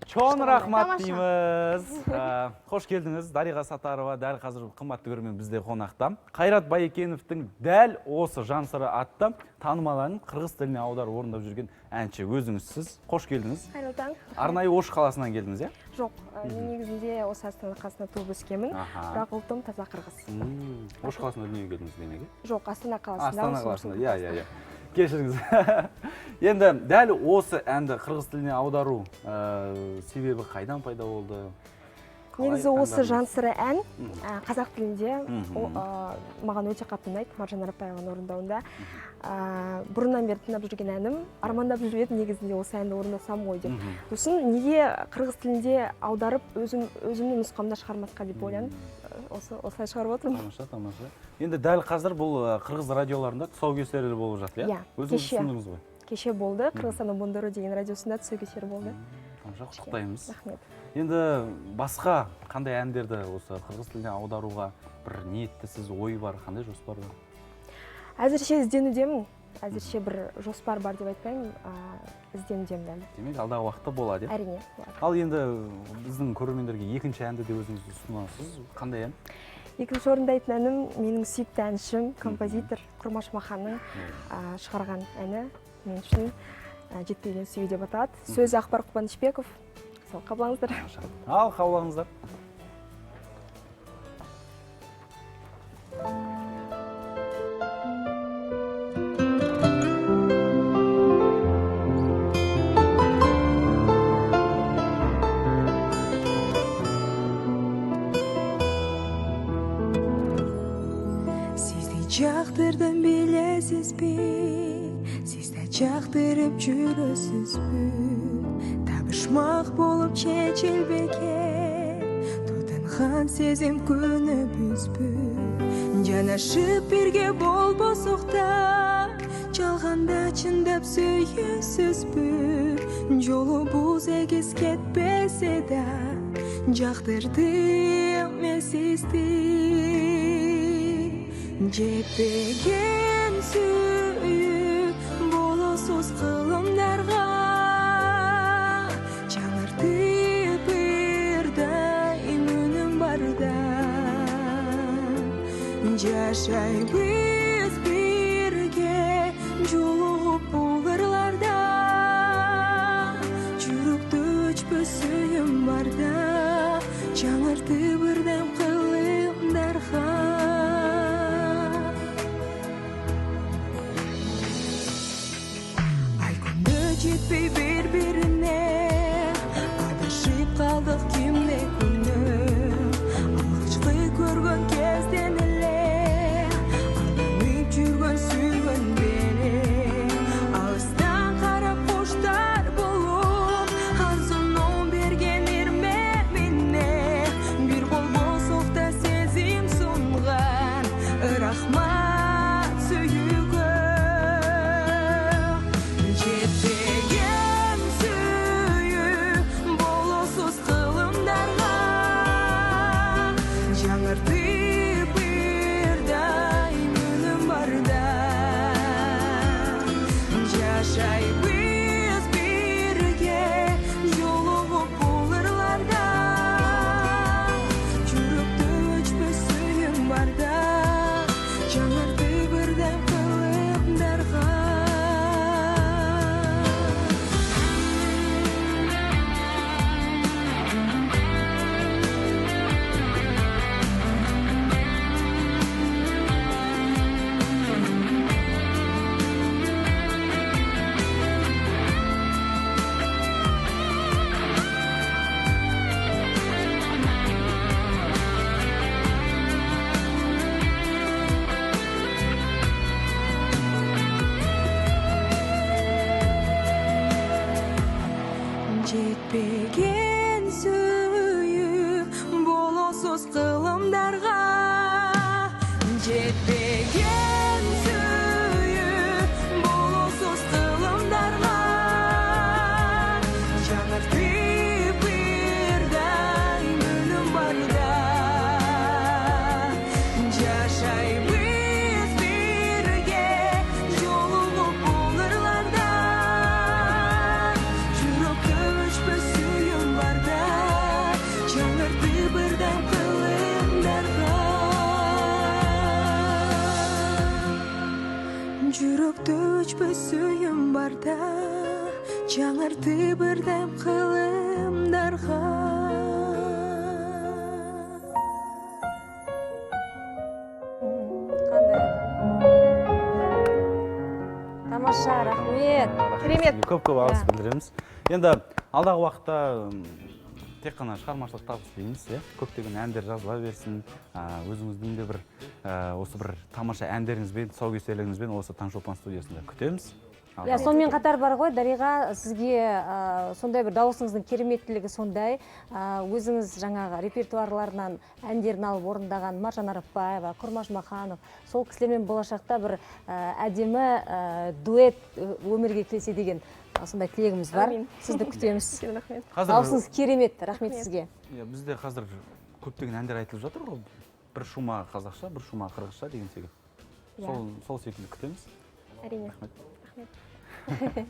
Чоң рахмат Тамаша. Дейміз. Қош келдіңіз, Дариға Сатарова. Дәл қазір қымбатты көрермен бізде қонақта. Қайрат Байекеновтің дәл осы «Жан сыры» атты танымал әнін қырғыз тіліне аударып орындап жүрген әнші өзіңізсіз. Қош келдіңіз. Қайырлы таң. Арнайы Ош қаласынан келдіңіз, иә? Жоқ, мен негізінде осы Астана қаласында туып өскенмін, бірақ ұлтым таза қырғыз. Ош қаласында дүниеге келдіңіз демек, иә? Жоқ, Астана қаласында. Астана осы қаласында, Нұр иә, Сұлтан. иә, иә. Кешіріңіз. Енді дәл осы әнді қырғыз тіліне аудару себебі қайдан пайда болды? Қалай Негізі осы таңдадыңыз? «Жан сыры» ән қазақ тілінде маған өте қатты ұнайды, Маржан Арапбаеваның орындауында. Бұрыннан бері тыңдап жүрген әнім, армандап жүріп едім негізінде осы әнді орындасам ғой деп. Сосын неге қырғыз тілінде аударып, өзімнің нұсқамда шығармасқа деп ойланып, осылай шығарып отырмын. Тамаша, тамаша. Енді дәл қазір бұл қырғыз радиоларында тұсаукесерлер болып жатыр, иә? Иә, Өзіңіз кеше. ұсындыңыз ғой. Кеше болды, Қырғызстанның Бондору деген радиосында тұсаукесер болды. Тамаша, құттықтаймыз. Рахмет. Енді басқа қандай әндерді осы қырғыз тіліне аударуға бір ниеттісіз, ой бар, қандай жоспар бар? Әзірше ізденудемін. Әзірше бір жоспар бар деп айтпаймын, ізденудемін әлі. Демек, алдағы уақытта болады, иә? Әрине, болады. Ал енді біздің көрермендерге екінші әнді де өзіңіз ұсынасыз. Қандай ән? Екінші орындайтын әнім менің сүйікті әншім, композитор Құрмаш Маханның шығарған әні, мен үшін «Жетпеген сүю» деп аталады. Сөзі Ақбар Қуанышбеков. Сол, қабыл алыңыздар. Тамаша. Ал қабыл алыңыздар. Сизди жактырдым, билесизби? Сиз да жактырып жүрөсүзбү? Табышмак болуп чечилбеген тутанган сезим күнөбүзбү? Жанашып бирге болбосок да, жалганда чындап сүйөсүзбү? Жолубуз эгиз кетпесе да, жактырдым мен сизди. Жетпеген сүйүү болосуз кылымдарга, жаңыртып ырдайм үнүм барда. Жашайбыз бирге жолугуп бул ырларда, жүрөктө өчпөс сүйүүм барда, жаңыртып ырдайм кылымдарга. Ай күндө жетпей бири бирине, адашып калдык кимде күнү. Алгачкы көргөн кезден эле алданып жүргөн сүйгөн мени. Алыстан карап куштар болуп, арзуну берген ирмемине, бир болбосок да сезим сунган, рахмат сүйүүгө. Жетпеген сүйүү болосуз кылымдарга, жаңыртып ырдайм үнүм барда. Жашайбыз бирге жолугуп бул ырларда, жүрөктө өчпөс сүйүүм барда, жаңыртып ырдайм кылымдарга. Жетпеген сүйүү болосуз кылымдарга, жетпеген сүйүү болосуз кылымдарга, жаңыртып ырдайм үнүм барда. Жашайбыз бирге жолугуп бул ырларда, жүрөктө өчпөс сүйүүм. Тыбырдап кылымдарга. Қандай тамаша, рахмет! Керемет. Көп көп алғыс Иә. білдіреміз. Енді алдағы уақытта тек қана шығармашылық табыс тілейміз, иә, көптеген әндер жазыла берсін, өзіңіздің де бір осы бір тамаша әндеріңізбен, тұсаукесерлеріңізбен осы Таңшолпан студиясында күтеміз. Иә, сонымен қатар бар ғой, Дариға, сізге сондай бір дауысыңыздың кереметтілігі сондай, өзіңіз жаңағы репертуарларынан әндерін алып орындаған Маржан Арапбаева, Құрмаш Маханов, сол кісілермен болашақта бір әдемі дуэт өмірге келсе деген сондай тілегіміз бар. Әмин. Сізді күтеміз. Үлкен рахмет. Қазір Дауысыңыз керемет, рахмет сізге. Иә, бізде қазір көптеген әндер айтылып жатыр ғой, бір шумағы қазақша, бір шумағы қырғызша деген секілді. Иә. Сол секілді күтеміз. Әрине. Рахмет. Рахмет.